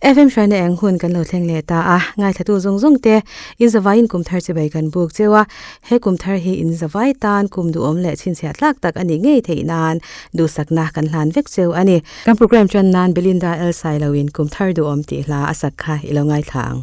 FM hruaina eng hun kan lo thleng leh ta a, ngaithlatu zawng zawng te in zavaiin kum thar chibai kan buk cheu a, he kum thar hi in zavai tan kum duhawm leh chhinchhiah tlak tak a nih ngei theih nan duhsakna kan hlan vek cheu a ni. Kan program tan nan Belinda El Sailoin kum thar duhawm tih hla a sak kha i lo ngaithla ang.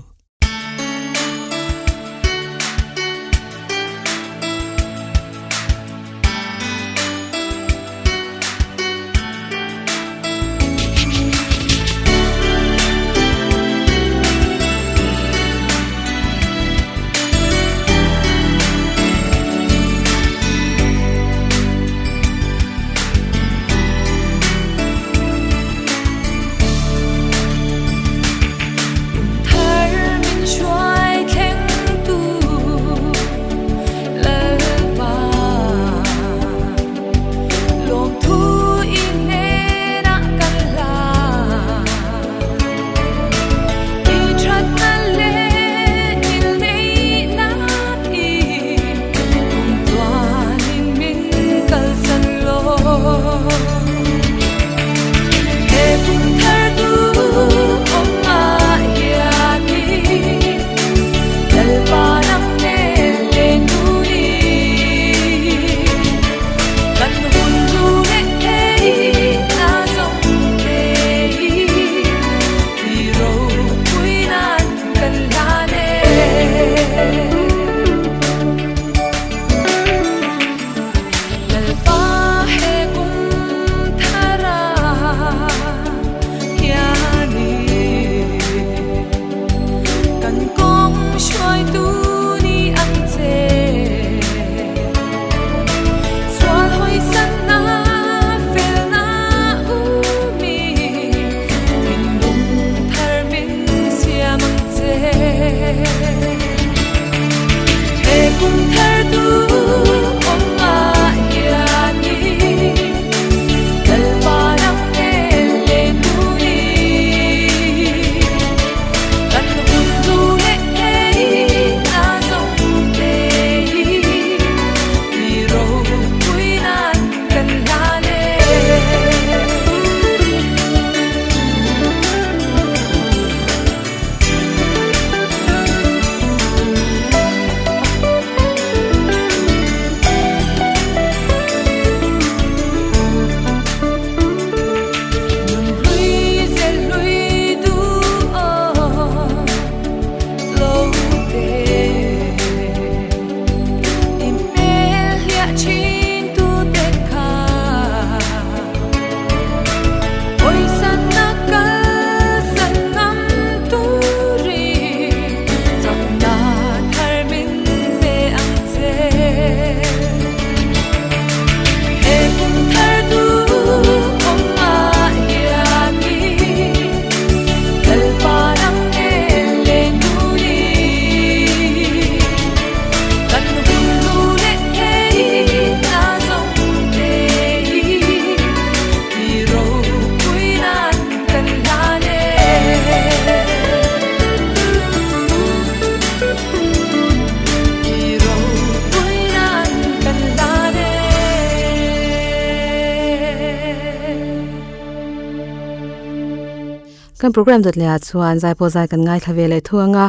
Kan program dawt leh ah chuan zaipawl zai kan ngaithla ve leh thu anga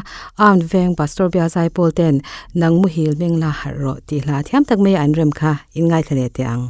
Armed Veng Pastor Bia Zaipawl ten nang muhil meng la harh rawh tih hla thiam tak mai an rem kha in ngaithla leh teh ang.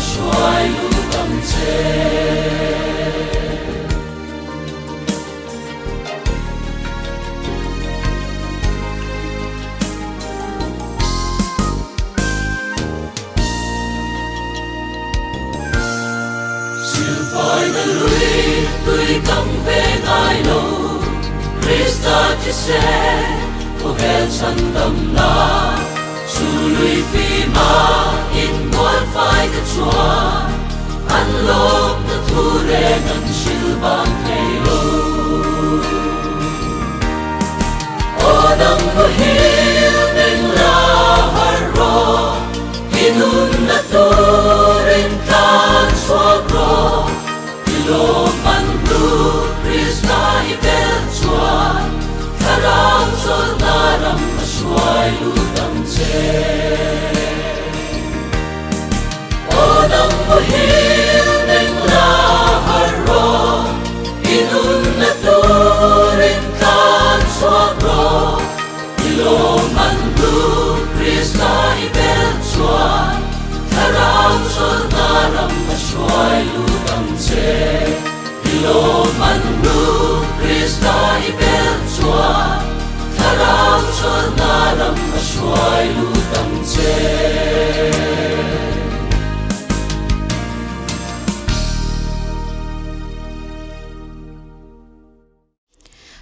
hruai lut ang che. Silfaina lui tui kam ve ngai lo, Krista thisen khawvel chhandamna. Chu lui fima inbual fai te chuan an lawmna thu reng an hrilh bang thei lo. Aw nang muhil meng la har rawh, i nunna turin tlan chhuak rawh, i lawm an hnu Krista i belh chuan thlarau chawlhna ram a hruai lut ang che. Aw nang muhil meng la har rawh, i nunna turin tlan chhuak rawh, i lawm an hnu Krista i belh chuan thlarau chawlhna ram a hruai lut ang che. I lawm an hnu Krista i belh chuan thlarau chawlhna ram a hruai lut ang che.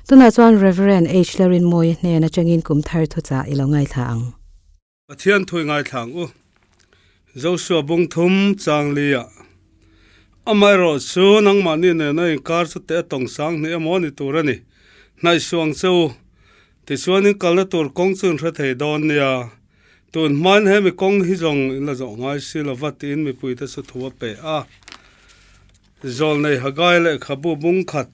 Tunah chuan Rev. H. Larinmawia hnen atangin kum thar thuchah i lo ngaithla ang. Pathian thui ngaithla ang u. Joshua bung thum chang lia. Amaherawh chu nangmahni nena inkar chu teh a tawng sang hnih emaw ni tur a ni. Hnaih suang che u. Tichuan in kalna tur kawng chu in hre thei dawn nia. Tun hmain he mi kawng hi zawng in la zawh ngai si lova tiin mipuite chu thu a pe a. Zawlnei Hagai lehkhabu bung khat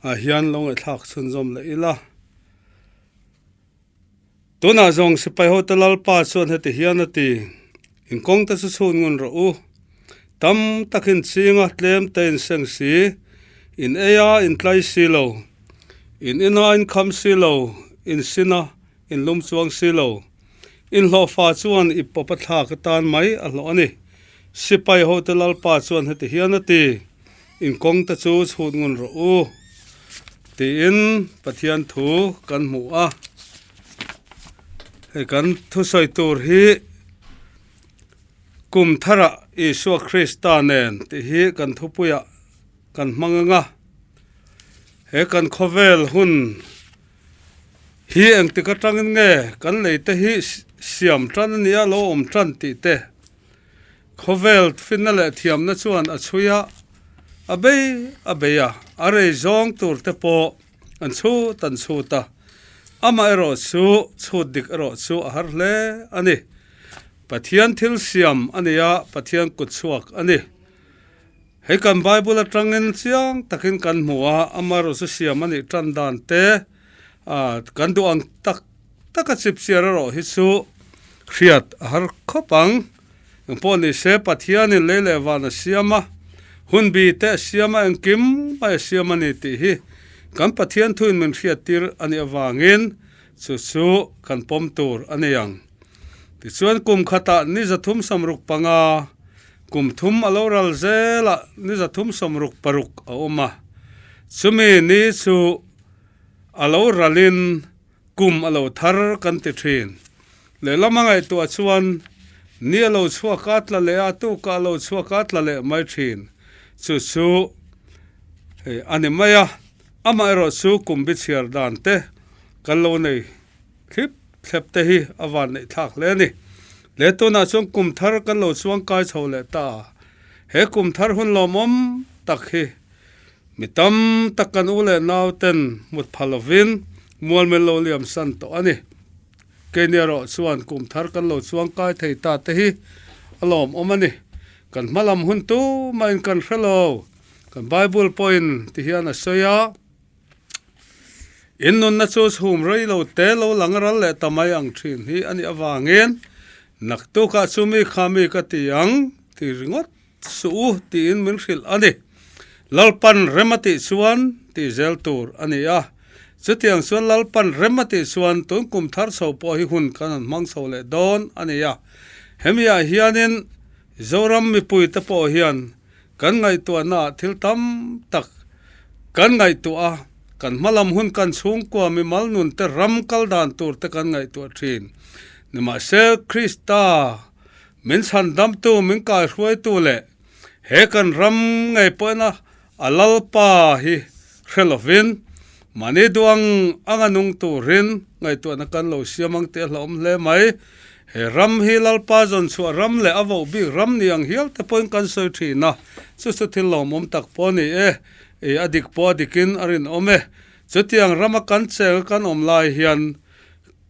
ah hian lo ngaihthlak chhunzawm leh ila. Tunah zawng sipai hote Lalpa chuan heti hian a ti, In kawngte chu chhun ngun rawh u. Tam takin chinga tlem te in seng si, in ei a in tlai si lo, in in a in kham si lo, in sin a in lum chuang si lo. In hlawhfa chuan i pawp a thlak atan mai a hlawh a ni. Sipai hote Lalpa chuan heti hian a ti, In kawngte chu chhut ngun rawh u, tiin Pathian thu kan hmu a. Hei kan thusawi tur hi kum tharah Isua Krista nen tih hi kan thupuiah kan hmang ang a. He kan khawvel hun hi engtik atangin nge kan leite hi siam tan a nia lo awm tan tih te. Khawvel finna leh thiamna chuan a chhui a, a bei a bei a, a rei zawng tur te pawh an chhut an chhut a, amah erawh chu chhut dik erawh chu a har hle a ni. Pathian thil siam a ni a, Pathian kut chhuak a ni. Hei kan Bible atangin chiang takin kan hmu a, amah erawh chu siam a nih tan dan te, kan duh ang tak taka chipchiar erawh hi chu hriat a har khawp ang. Engpawh ni se, Pathianin lei leh van a siam a, hun bi te a siam a, engkim mai a siam a ni tih hi kan Pathian thuin min hriattir a nih avangin chu chu kan pawm tur a ni ang. Tichuan kum khatah ni 365, kum thum a lo ral zelah ni 366 a awm a, chumi ni chu a lo ralin Kum a lo thar kan ti thin. Lehlam a ngaihtuah chuan ni a lo chhuak a tla leh a, tukah a lo chhuak a tla leh mai thin. Chu chu hei a ni mai a, amaherawh chu kum bi chhiar dan te kan lo nei thlip thlep te hi a van neih thlak hle a ni. Leh tunah chuan kum thar kan lo chuang kai chho leh ta a, he kum thar hun lawmawm tak hi Mi tam tak kan u leh nau ten hmut pha lovin mualmel lo liam san tawh a ni. Keini erawh chuan kum thar kan lo chuang kai thei ta te hi a lawmawm a ni. Kan hma lam hun tumahin kan hre lo. Kan Bible pawhin ti hian a sawi a, In nunna chu chhum rei lo te lo lang ral leh ta mai ang thin hi a nih avangin naktukah chu mi kha mi ka ti ang ti ringawt Suh u tiin min hrilh a ni. Lalpan rem a tih chuan tih zel tur a ni a. Chutiang chuan Lalpan rem a tih chuan tun kum thar chho pawh hi hun kan han hmang chho leh dawn a ni a. Hemi ah hianin Zoram mipui te pawh hian kan ngaihtuahna ah thil tam tak kan ngaihtuah a, kan hmalam hun kan chhungkua mimal nun te ram kal dan tur te kan ngaihtuah thin. Nimahse Krista min chhandamtu min kaihruaitu leh he kan ram ngei pawhin a A Lalpa hi hre lovin mahni duang anga nung turin ngaihtuahna kan lo siam ang tih a hlauhawm hle mai. He ram hi Lalpa zawn chhuah ram leh a voh bik ram ni ang hial te pawhin kan sawi thin a, chu chu thil lawmawm tak pawh a ni e, i a dik pawh a dikin a rinawm e. Chutiang rama kan cheng a kan awm lai hian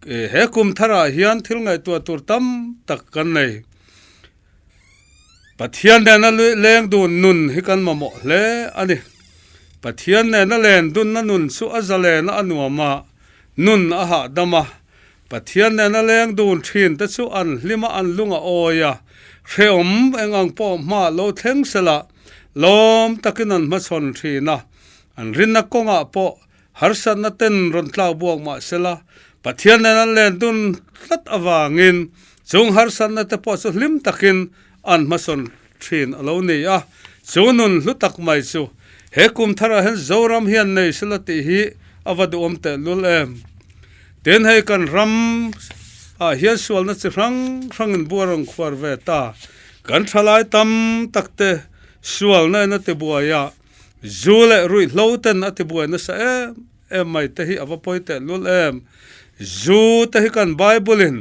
he kum tharah hian thil ngaihtuah tur tam tak kan nei. Pathian nena leng dun nun hi kan mamawh hle a ni. Pathian nena len dunna nun chu a zalena a nuam a, nun a hahdam a. Pathian nena leng dun thin te chu an hlim a, an lung a awi a, hrehawm eng ang pawh hma lo thleng sela lawm takin an hmachhawn thin a. An rinna kawngah pawh Harsatna ten rawn tlak buak mah sela, Pathian nen an len dun tlat avangin chung harsatna te pawh chu hlim takin an hmasawn thin a lo ni a. Chu nun hlu tak mai chu he kum tharah hian Zoram hian nei sela tih hi a va duhawm tehlul em. Tin, hei kan ram ah hian sualna chi hrang hrangin buar rawn khuar ve ta. Kan thalai tam tak te sualna in a ti buai a. Zu leh ruihhlo ten a tibuai nasa em em mai te hi a va pawi teh lul em. Zu te hi kan Bible in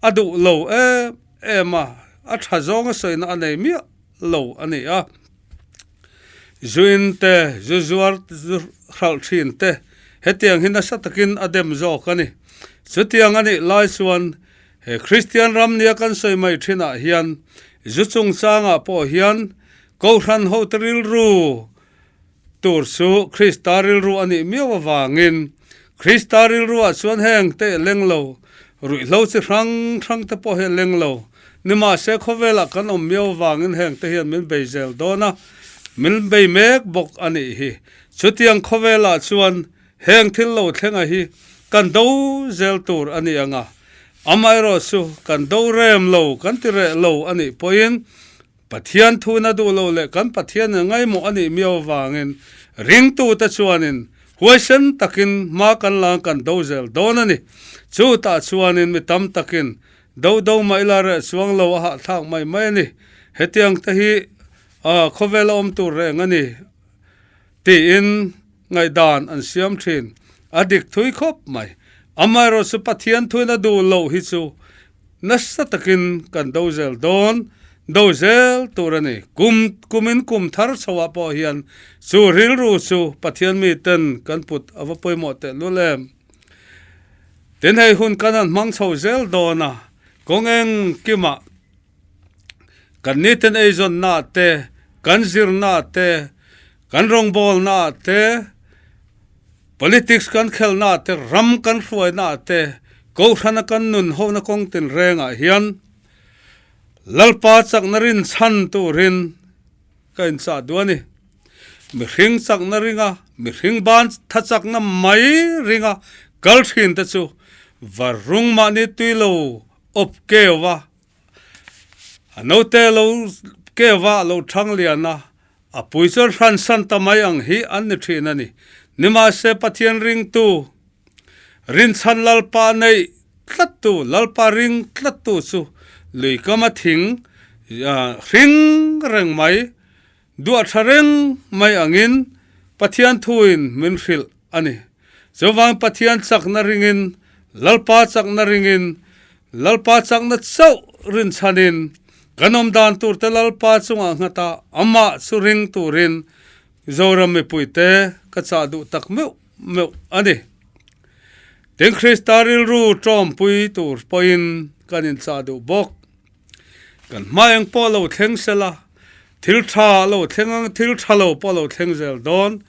a duh lo em em a, a tha zawng a sawina a nei miah lo a ni a. Zu in te, zu zuar, zu hralh thin te hetiang hi nasa takin a dem zawk a ni. Chutiang a nih lai chuan he Kristian ram nia kan sawi mai thinah hian zu chungchangah pawh hian Kohhran hote rilru tur chu Krista rilru a nih miau avangin Krista rilruah chuan heng te a leng lo, ruihhlo chi hrang hrang te pawh hi a leng lo. Nimahse khawvelah kan awm miau avangin heng te hian min bei zel dawn a, min bei mek bawk a nih hi. Chutiang khawvelah chuan heng thil lo thlenga hi kan do zel tur a ni ang a, amaherawh chu kan do rem lo, kan ti reh lo a nih pawhin Pathian thuna duh lo leh kan Pathian a ngaimawh a nih miau avangin ringtute chuanin huaisen takin hma kan lang kan do zel dawn a ni. Chutah chuanin mi tam takin do do mah ila reh chuang lo a hahthlak mai mai a ni. Hetiang te hi khawvela awm tur reng a ni tiin ngaihdan an siam thin. A dik thui khawp mai. Amaherawhchu Pathian thuina duh loh hi chu Nasa takin kan do zel dawn, do zel tur a ni. Kum kumin kum thar chhoah pawh hian chu rilru chu Pathian miten kan put a va pawimawh tehlul em. Tin hei hun kan han hmang chho zel dawn a, kawng engkimah kan niten eizawnnaah te, kan zirnaah te, kan rawngbawlnaah te, Politics kan khelhnaah te, ram kan hruainaah te, Kohhrana kan nun hona kawng tinrengah hian Lalpa chakna rin chhan turin ka inchah duh a ni. Mihring chakna ringa, mihring ban tha chakna mai ringa kal thin te chu varung mahni tui lo awp keu a, a naute lo keu a, a lo thang lian a, A pui chuan hransan ta mai ang hi an ni thin a ni. Nimahse Pathian ringtu, rinchhan Lalpa neih tlattu, Lalpa ring tlattu chu lui kama thing hring reng mai, duah tha reng mai angin Pathian thuin min hrilh a ni. Chuvang Pathian chakna ringin, Lalpa chakna ringin, Lalpa chakna chauh rinchhanin kan awm dan turte Lalpa chungah nghata amah chu ring turin Zoram mipuite ka chah duh tak meuh meuh a ni. Tin, Krista rilru tawmpui tur pawhin kan inchah duh bawk. Kan hma eng pawh lo thleng sela, thil tha lo thleng ang, thil tha lo pawh lo thleng zel dawn,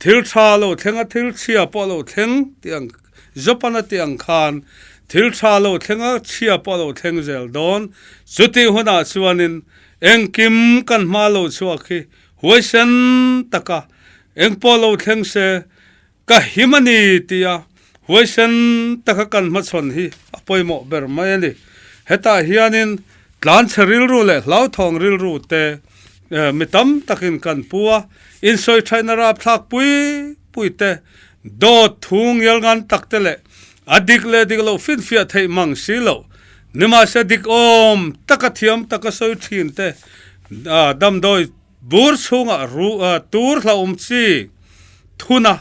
thil tha lo thleng a thil chhia pawh lo thleng tih ang, Japan a tih ang khan thil tha lo thleng a chhia pawh lo thleng zel dawn, chutih hunah chuanin engkim kan hma lo chhuak hi huaisen taka eng pawh lo thleng se Ka him a ni tia huaisen taka kan hmachhawn hi a pawimawh ber mai a ni. Hetah hianin Tlanchhe rilru leh hlauthawng rilru te mi tam takin kan pu a, insawi thaihna rapthlak pui pui te, dawt thu ngial ngan tak te leh a dik leh dik loh finfiah theih mang si loh, nimahse dik awm taka thiam taka sawi thin te damdawi bur chhungah ru tur hlauhawm chi thuna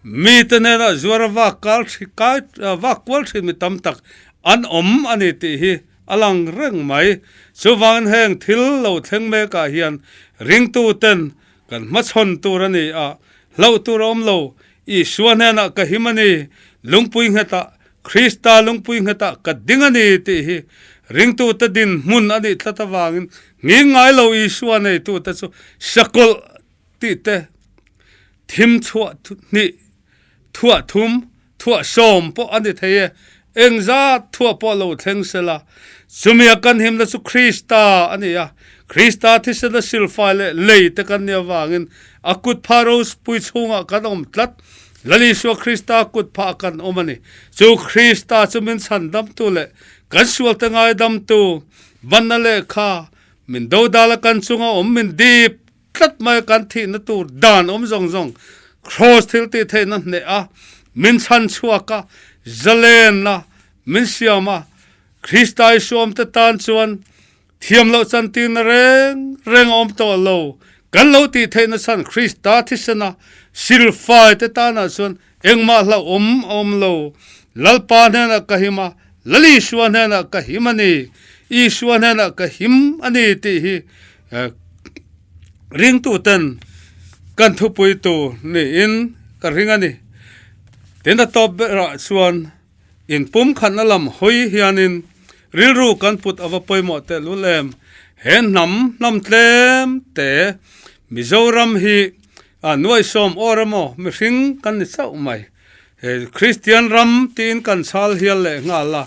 mite nena zuara vak kal kai vak kual thin mi tam tak an awm a ni tih hi a lang reng mai. Chuvangin heng thil lo thleng mekah hian ringtuten kan hmachhawn tur a ni a, hlauh tur a awm lo. Isua hnenah ka him a ni, lungpui nghetah, Krista lungpui nghetah ka ding a ni tih hi ringtute dinhmun a nih tlat avangin nghing ngai lo Isua neitute chu sakawlh tih te, thim chhuah hnih, thuah thum, thuah sawm pawh a ni thei e, engzat thuah pawh lo thleng se la, chumia kan himna chu Krista a ni a, Krista thisena silfai leh lei te kan nih avangin a kutphah ropui chhungah kan awm tlat, Lal Isua Krista kutphah kan awm a ni. Chu Krista chu min chhandamtu leh kan sualte ngaidamtu, banna lehkha, min dodala kan chunga awm min dip Tlat mai kan thihna tur dan awm zawng zawng Kraws thil tih theihna hneh a, min chhan chhuak a, zalenna min siam a, Krista i suamte tan chuan thiam loh chantirna reng reng a awm tawh lo. Kan lo tih theihna chhan Krista thisena silfai te tanah chuan engmah hlauhawm a awm lo. Lalpa hnenah ka him a, Lal Isua hnenah ka him a ni, Isua hnenah ka him a ni tih hi Ringtuten kan thupui tur niin ka ring a ni. Tin a tawp berah chuan inpumkhatna lam hawi hianin rilru kan put a va pawimawh tehlul em. He hnam hnam tlem te Mizoram hi a nuaihsawm awr emaw mihring kan ni chauh mai. He Kristian ram tiin kan chhal hial leh nghal a,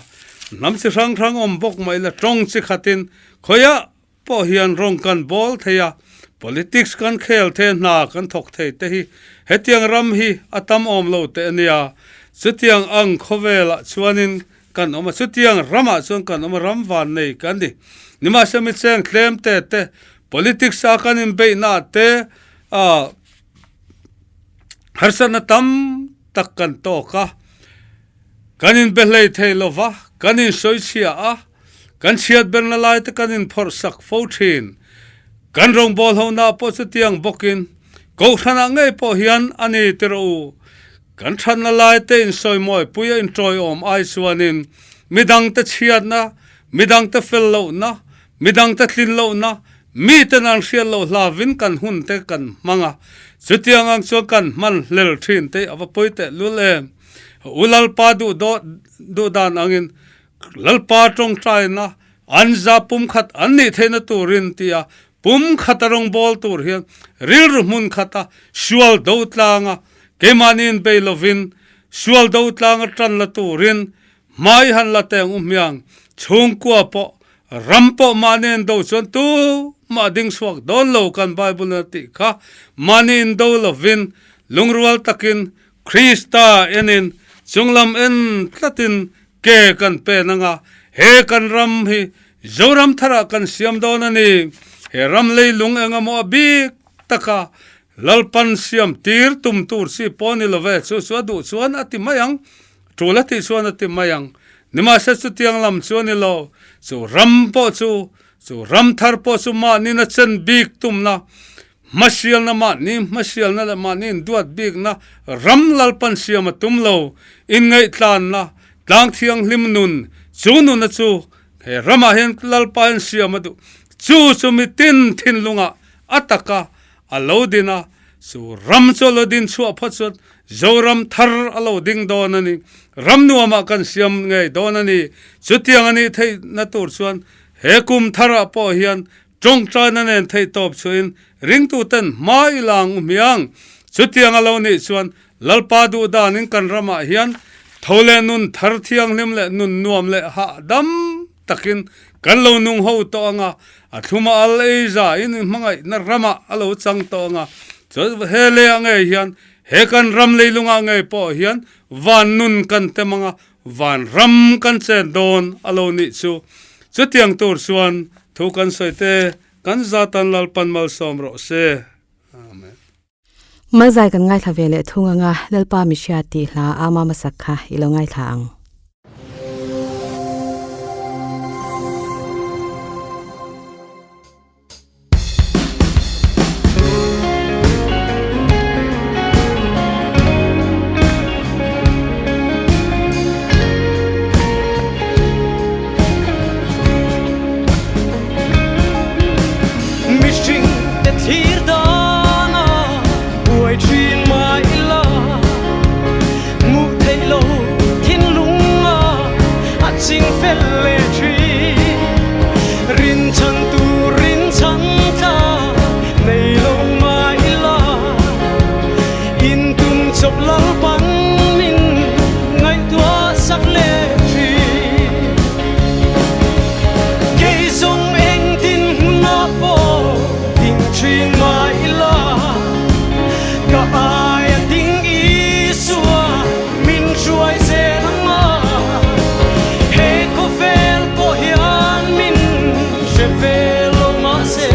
hnam chi hrang hrang awm bawk mai la tawng chi khatin khawiah pawh hian rawng kan bawl thei a, politics kan khel thei a, hna kan thawk thei te hi hetiang ram hi a tam awm lo teh a nia. Chutiang ang khawvelah chuanin kan awm a, chutiang ramah chuan kan awm a, ram van nei kan ni. Nimahse mi cheng tlem te te politics a kan inbeihna ah te ah harsatna tam tak kan tawk a, kan inbe hlei thei lova, kan insawichhia a, Kan chhiat berna lai te kan inphawrh sak fo thin. Kan rawngbâwl hona pawh chutiang bawkin Kohhranah ngei pawh hian a ni ti rawh u. Kan thatna lai te insawimawi pui a inṭawiawm ai chuanin midangte chhiatna, midangte fel lohna, midangte tlin lohna, miten an hriat loh hlavin kan hun te kan hmang a. Chutiang ang chuan kan hman hlel thin te a va pawi tehlul em. U Lalpa duh duh dan angin Lalpa tawngtaina an za pumkhat an nih theihna turin tia pumkhata rawngbâwl tur hian rilru hmun khata sual do tlanga keimahniin bei lovin sual do tlanga tan la turin hmai han la teng u hmiang chhungkua pawh ram pawh mahni in do chuan tu mah ding chhuak dawn lo kan Bible in a tih kha mahni in do lovin lungrual takin Krista enin chunglam en tlatin ke kan pen anga, he kan ram hi Zoram tharah kan siam dawn a ni. He ram leilung engemaw a bik taka Lalpan siam tir tum tur chi pawh ni love, chu chu a duh chuan a ti mai ang, tul a tih chuan a ti mai ang. Nimahse chutiang lam chu a ni lo, chu ram pawh chu, chu ram thar pawh chu mahni na chen bik tumna Hmasialna mahni hmasialna leh mahni induat bikna ram Lalpan siam a tum lo. Inngaihtlânna, tlang thianghlim nun, chu nuna chu he ramah hian Lalpa hian siam a duh. Chu chu mitin thinlungah a taka a lo din a, chu ram chu a lo din chhuah phawt chuan Zoram thar a lo ding dawn a ni. Ram nuamah kan siam ngei dawn a ni. Chutiang a nih theihna tur chuan he kum tharah pawh hian Tawngtaina nen theihtawp chuhin ringtuten hma i lang u hmiang. Chutiang a lo nih chuan Lalpa duh danin kan ramah hian tho leh nun thar thianghlim leh nun nuam leh hahdam takin kan lo nung ho tawh ang a, a thluma al ei za in inhmangaihna ramah a lo chang tawh ang a. Chuan he leiah ngei hian, he kan ram leilungah ngei pawh hian van nun kan tem ang a, van ram kan chen dawn a lo nih chu. Chutiang tur chuan. Thu kan sawi te kan zatan Lalpan malsawm rawh se. Amen. Malzai kan ngaithla ve leh thung anga Lalpa mihria tih hla ama hmasak kha i lo ngaithla ang. Mihring te thlir dana buai thin mai ila hmuh theih lo thinlunga a ching fel leh thin rinchhan tur rinchhan tla nei lo mai ila intum chawp lalpan min ngaihtuah sak leh thin. Kei zawng engtin hmunah pawh ding thin mah ila, ka aia ding Isua min hruai zel ang a, he khawvel pawh hian min hre ve lo mahse,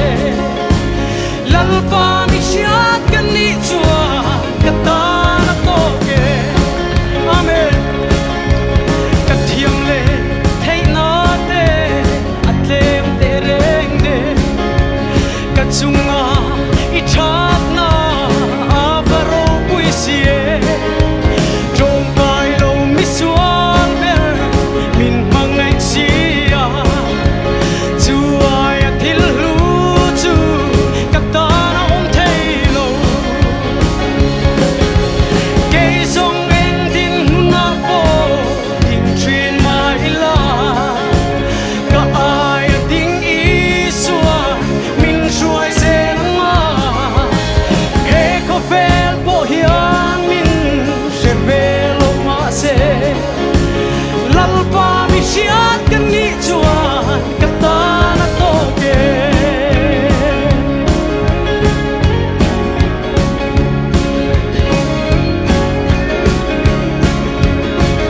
Lalpa mi hriat ka nih chuan ka tan a tawk e. Amen. Ka thiam leh theihna te a tlem teh reng nen ka chunga i thatna a va ropui si e. Tawngtai lo misual ber min hmangaih si a, chu aia thil hlu chu ka tan a awm thei lo. Kei zawng engtin hmunah pawh ding thin mah ila, ka aia ding Isua min hruai zel ang a. He khawvel pawh hian min hre ve lo mahse, Lalpa mi hriat ka nih chuan ka tan a tawk e.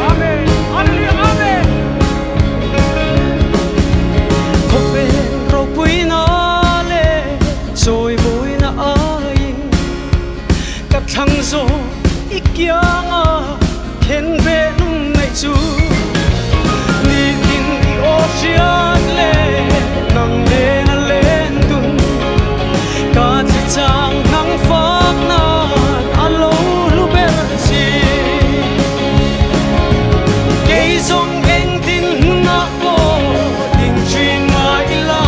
Amen. Hallelujah. Amen. Khawvel ropuina leh chawimawina aiin ka thlang zawk i kianga khen ve nung ngaih chu nitin i aw hriat leh nang nen a len dun ka thli chang nang fak nan a lo hlu ber si. Kei zawng engtin hmunah pawh ding thin mah ila,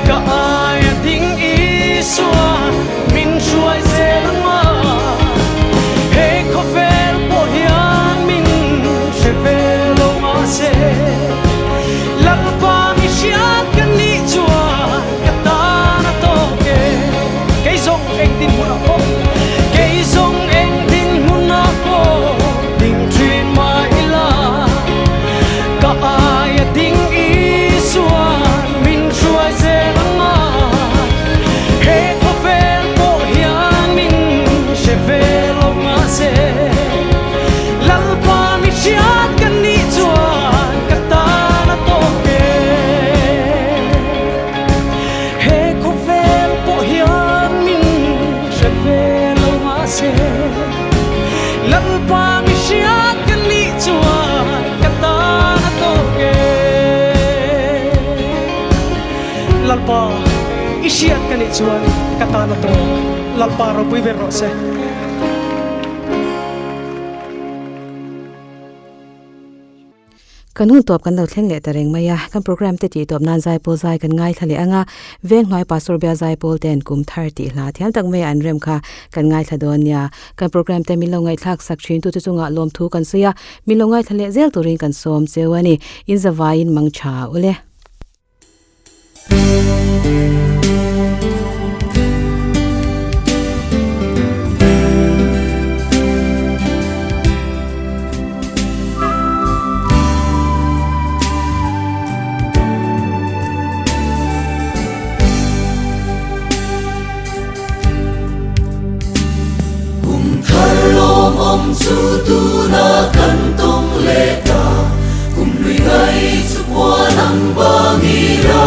ka aia ding Isua min hruai zel ang a. He khawvel pawh hian min hre ve lo mahse, Lalpa mi hriat ka nih chuan ka tan a tawk e. Kei zawng engtin hmunah pawh, kei zawng engtin hmunah pawh ding thin mah ila, ka aia ding Isua'n min hruai zel ang a. He khawvel pawh hian min hre ve lo mahse, Lalpa mi hriat ka nih chuan ka tan a tawk e. He khawvel pawh hian min hre ve lo mahse, Lalpa mi hriat ka nih chuan ka tan a tawk e. Lalpa i hriat ka nih chuan ka tan a tawk. Lalpa ropui ber rawh se. Kan hun tawp kan lo thleng leh ta reng mai a, kan program te tih tawp nan zaipawl zai kan ngaithla leh ang a, Venghnuai Pastor Bia Zaipawl ten kum thar tih hla thiam tak mai an rem kha kan ngaithla dawn nia. Kan program te min lo ngaihthlak sak thin tute chungah lawmthu kan sawi a, min lo ngaithla leh zel turin kan sawm cheu a ni. In zavaiin mang tha ule. Kum thar lawmawm chu tuna kan tawng leh ta, kum lui ngai chu puan ang bang ila.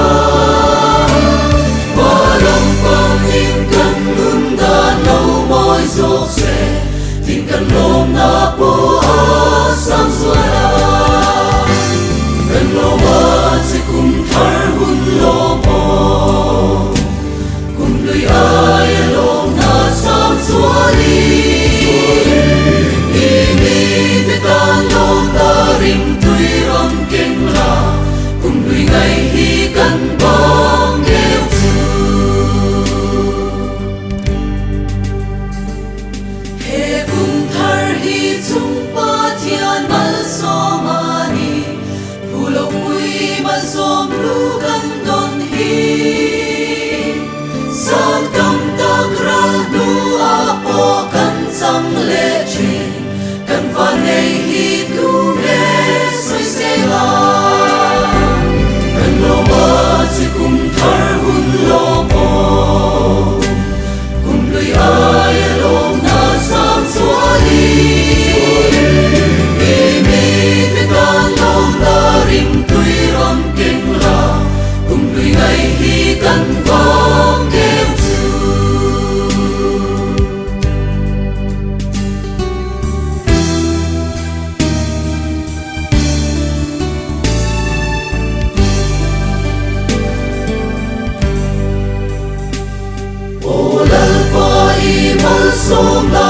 kan vang keu chu. Aw Lalpa i malsawmna.